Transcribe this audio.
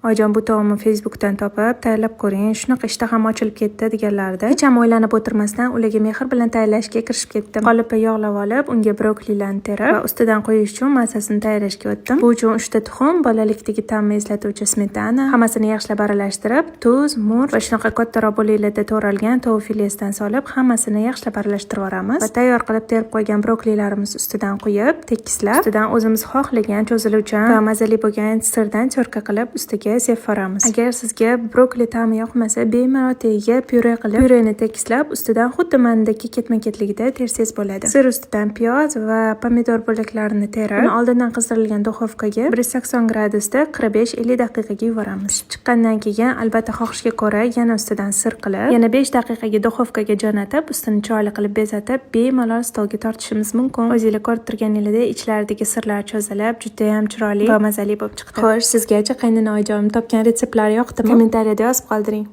"Oyijon, bu taomni Facebookdan topib, tayyorlab ko'ring, shunaqa ishtaham ochilib ketdi", deganlarida, hech ham o'ylanib o'tirmasdan ularga mehr bilan tayyorlashga kirishib ketdim. Qolipni yog'lab olib, unga brokolilarni terib va ustidan qo'yish uchun massasini tayyorlashga o'tdim. Bu uchun 3 ta tuxum, bolalikdagi ta'mni eslatuvchi smetana, hammasini yaxshilab aralashtirib, tuz, murch va shunaqa kattaroq bo'laklarda to'g'ralgan tovuq filesidan solib, hammasini yaxshilab aralashtirib yuboramiz va tayyor qilib terib qo'ygan brokolilarimiz ustidan quyib, tekislab, ustidan o'zimiz xohlagan cho'ziluvchan va mazali bo'lgan sirdan тёрка qilib ustiga sepib yuboramiz. Agar sizga brokoli ta'mi yoqmasa, bemalol tagiga pyure qilib, pyureni tekislab, ustidan xuddi mandagi ketma-ketligida tersangiz bo'ladi. Sir ustidan piyoz va pomidor bo'laklarini terib, uni oldindan qizdirilgan duxovkaga 180 gradusda 45-50 daqiqaga yuboramiz. Pishib chiqqandan keyin, albatta, xohishga ko'ra yana ustidan sir qilib, yana 5 daqiqaga duxovkaga jo'natib, ustini chiroyli qilib bezatib, bemalol stolga tortishimiz mumkin. O'zinglar ko'rib turganingizdek, ichlaridagi sirlar cho'zilib, judayam chiroyli va mazali bo'lib chiqdi. Xo'sh, sizgacha qaynona oyijonim topgan retseptlar yoqdimi? Kommentariyada yozib qoldiring.